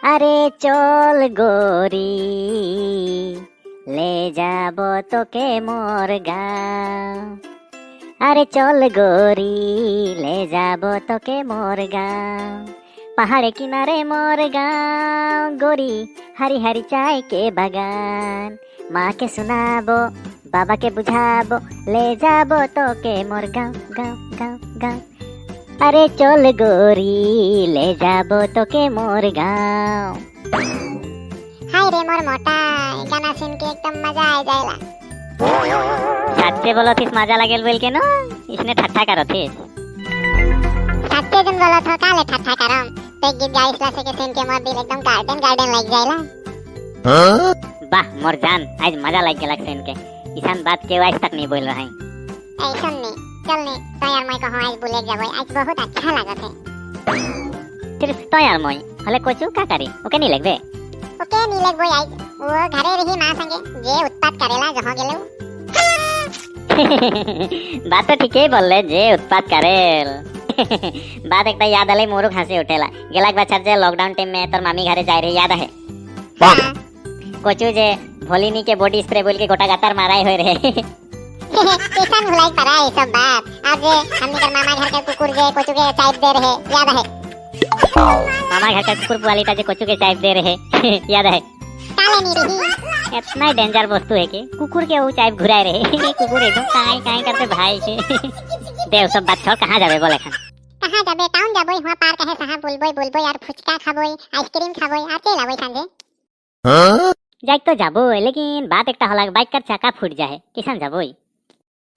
अरे चल गोरी, ले যাব তোকে মোর গাঁও। আরে চল গোরি, লে যাব তোকে মোর গাঁও। পাহাড়ে কিনারে মোর গাঁও গোরি, হারি হারি চায় কে বাগান। মাকে শোনাবো, বাবাকে বুঝাবো, লে যাব তোকে মোর গাঁও গাঁও গাঁও গাঁও। আরে চল গোরি, লে যাব তোকে মোর গাঁও। हाय रे मोर मोटा, गाना सुन के एकदम मजा आ जाएला। साच्चे बोलथिस मजा लागेल बोल के न, इसने ठट्ठा करथिस। सच्चे जन बोलत हो, काले ठट्ठा करम? ते गीत गाइसला से के सुन के मोर दिल एकदम गार्डन गार्डन लग जाएला। वाह मोर जान, आज मजा लाग गेलक सुन के। इसान बात के आज तक नहीं बोल रहा है। ऐसन नहीं, चल नहीं तो यार, मैं कहो आज बुले जाबो, आज बहुत अच्छा लागत है। सिर्फ तो यार मोई हले कोचू का करी, ओके नहीं लगबे? ओके नी लगबो, आज वो घरे रही मां संगे, जे उत्पात करेला जहाँ गेले। बात तो ठीक ही बोल ले, जे उत्पात करेल। बात एकटा याद आले, मोरू हंसी उठेला। गेलाक बछर जे लॉकडाउन टाइम में तोर मामी घरे जाय रही, याद है? हाँ। कोचू जे भोलिनी के बॉडी स्प्रे बोल के गोटा गातार माराई होय रहे। किसान भुलाई परा ये सब बात। आज जे हमनी कर मामा घर के कुकुर जे कोचू के चाय दे रहे, याद है? मामा घर का कुकुर पुआलीटा जे कोचू के चाय दे रहे, याद है? काले नी रही। इतना डेंजर वस्तु है कि कुकुर के वो चाय घुराए रहे, कुकुर एकदम काई काई करते भाई के। देव सब बात छोड़, कहाँ जाबे बोले खान? कहाँ जाबे? टाउन जाबो, हुआ पार्क है साहब, बोलबोय बोलबोय और फुचका खाबोय, आइसक्रीम खाबोय और चल आबोय सांझे। जाइक तो जाबो, लेकिन बात एकटा हलाक, बाइक कर चाका फूट जाए, किसान जाबोई?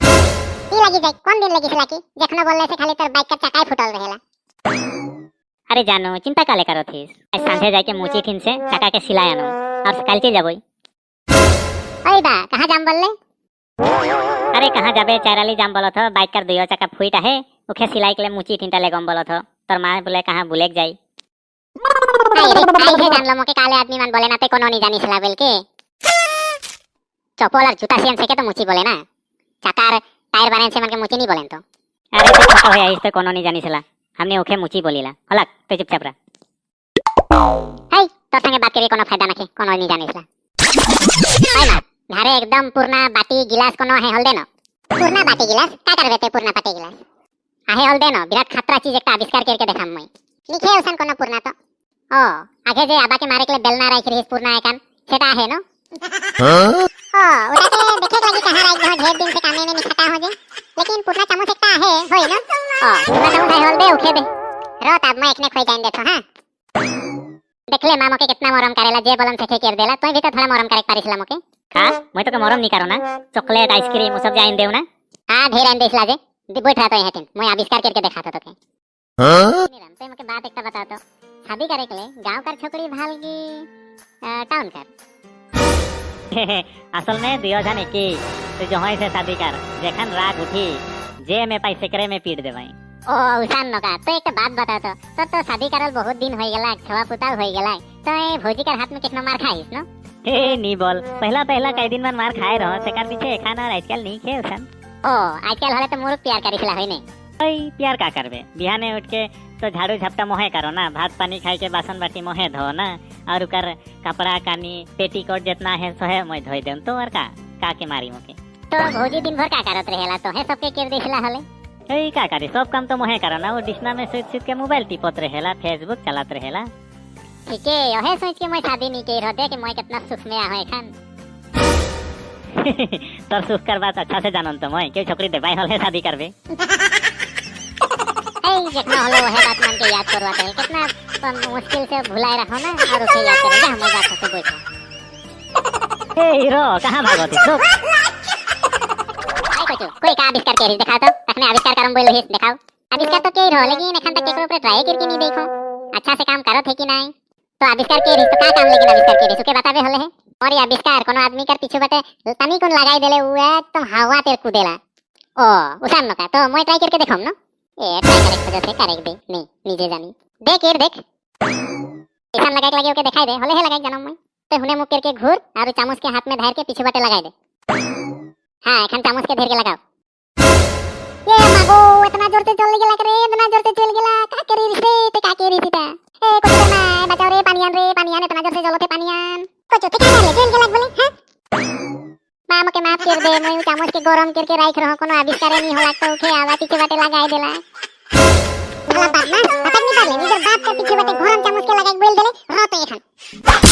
नी लगी जाए, कौन दिन लगी की जखनो बोलले से खाली तोर बाइक का चकाई फुटल रहेला। अरे जानो, चिंता काले करो थीस? आज सांझे जाके मुची ठिन से चाका के सिलाई आनो और काल चल जाबोई। ओए बा, कहाँ जाम बोलले? अरे कहाँ जाबे, चाराली जाम बोलत हो, बाइक कर दुयो चाका फूट आहे, उखे सिलाई के लिए मुची ठिनटा लेगम बोलत हो। तोर माँ बोले कहाँ बुलेक जाई। आई रे आई रे, जानलो मोके काले आदमी मन बोले ना, ते कोनो नहीं जानी सला बोल के। चप्पल और जूता सियन से के तो मुची बोले ना, चाकार टायर बनान से मन के मुची नहीं बोलेन तो। अरे तो छोटो है इस पे, कोनो नहीं जानी सला, हमने उखे मुची बोलीला। हलाक तो चुपचाप रह। हाय, तोर संगे बात करिए कोनो फायदा नखे, कोनो नहीं जानी सला। हाय ना, घरे एकदम पुरना बाटी गिलास कोनो है हल देनो। पुरना बाटी गिलास का करबे ते? पुरना बाटी गिलास आहे हल देनो, विराट खतरा चीज एकटा आविष्कार करके देखाम मैं। लिखे उसन कोनो पुरना तो ओ आगे जे आबा के मारे के लिए बेलना राख रहीस पुरना एकान, सेटा है नो? ओ ओटा के देखे लगी कहां राख दो, ढेर दिन से कामे में निखटा हो जे, लेकिन पुरना चम्मच एकटा है होय न? ओ पुरना चम्मच है, हल दे, उखे दे रो, तब मैं एकने खोई जाइन देखो। हां, देखले मां मोके कितना मरम करेला, जे बोलम से कर देला। तोय भी तो थोड़ा मरम करे पारिसला मोके। का मैं तो के मरम नहीं करो ना, चॉकलेट आइसक्रीम वो सब जाइन देऊ ना। हां, ढेर आइन देसला जे बैठ रहा तो हेतिन, मैं आविष्कार करके देखा तो तोके। निराम, ते मोके बात एकटा बता तो, शादी करे के लिए गांव कर छोकरी भाल की टाउन कर? असल में दुयो जन एक ही तो जहाँ से शादी कर, जेखन राग उठी जे में पाई सेकरे में पीट देवाई। ओ उसान नका, तो एक बात बता तो, तोर तो शादी करल बहुत दिन हो गेला, छवा पुता हो गेला, तो ए भौजी कर हाथ में कितना मार खाइस न? हे नी बोल, पहला पहला कई दिन मन मार खाए रहो, सेकर पीछे एखान और आजकल नहीं खे उसान। ओ आजकल हले तो मोर प्यार करिसला होई ने? ओई प्यार का करबे, बिहाने उठ के तो झाड़ू झपटा मोहे करो ना, भात पानी खाई के बासन बाटी मोहे धो ना, और उकर कपड़ा कानी पेटीकोट जितना है सोहे मोय धोई देम, तो और का का के मारी मोके? तो भौजी दिन भर का करत रहेला, तो है सबके केर देसला हले? ए का करे, सब काम तो मोहे करो ना, वो डिशना में सुत सुत के मोबाइल टिपत रहेला, फेसबुक चलात रहेला। ठीक है, ओहे सोच के मैं शादी नहीं के रह दे कि मैं कितना सुख में आहो एखान। तोर सुख कर बात अच्छा से जानन तो मैं, के छोकरी देबाई हले शादी करबे। ए जितना होलो वह बात मन के याद करवाते है, कितना मुश्किल से भुलाए रहो ना और उसे याद करे जा, हम बात से बैठो। ए हीरो कहां भागत है? आई कोचू कोई का आविष्कार के दिखा तो, तखने आविष्कार करम बोल रहिस, दिखाओ आविष्कार तो के रहो, लेकिन एखन तक केकरो पर ट्राई करके नहीं देखो अच्छा से काम करत है कि नहीं। तो आविष्कार के रहिस तो का काम, लेकिन आविष्कार के रहिस ओके बताबे होले है। और ये आविष्कार कोनो आदमी कर पीछे बटे तनी कोन लगाई देले उ एकदम हवा तेर कूदेला। ओ उसान नका, तो मैं ट्राई करके देखम न? ए ट्राई करे खोजत है, करे दे नहीं निजे जानी देख एर देख ऐसा लगाए के लगे ओके दिखाई दे होले है, लगाई जानम मैं तो हुने मुख करके घूर और चामच के हाथ में धर के पीछे बटे लगाई दे। हां एखन चामच के धर के लगाओ। ये मागो, इतना जोर से चल गेला रे, इतना जोर से चल गेला, का करी रे ते, का करी सीता? ए कुछ ना, बचाओ रे, पानी आन रे, पानी। जलथे पानियान। कचो ते का करले, जल गेलाक बोले? हां बा, मोके माफ कर दे। मुई चामच के गरम करके राख रहो, कोनो आविष्कार नहीं होला तो उखे आवा पीछे बाटे लगाई देला। साला बदमाश, पता नहीं पारले, निजर बाप के पीछे बाटे गरम चामच के लगाई बोल देले। रो तो एखान।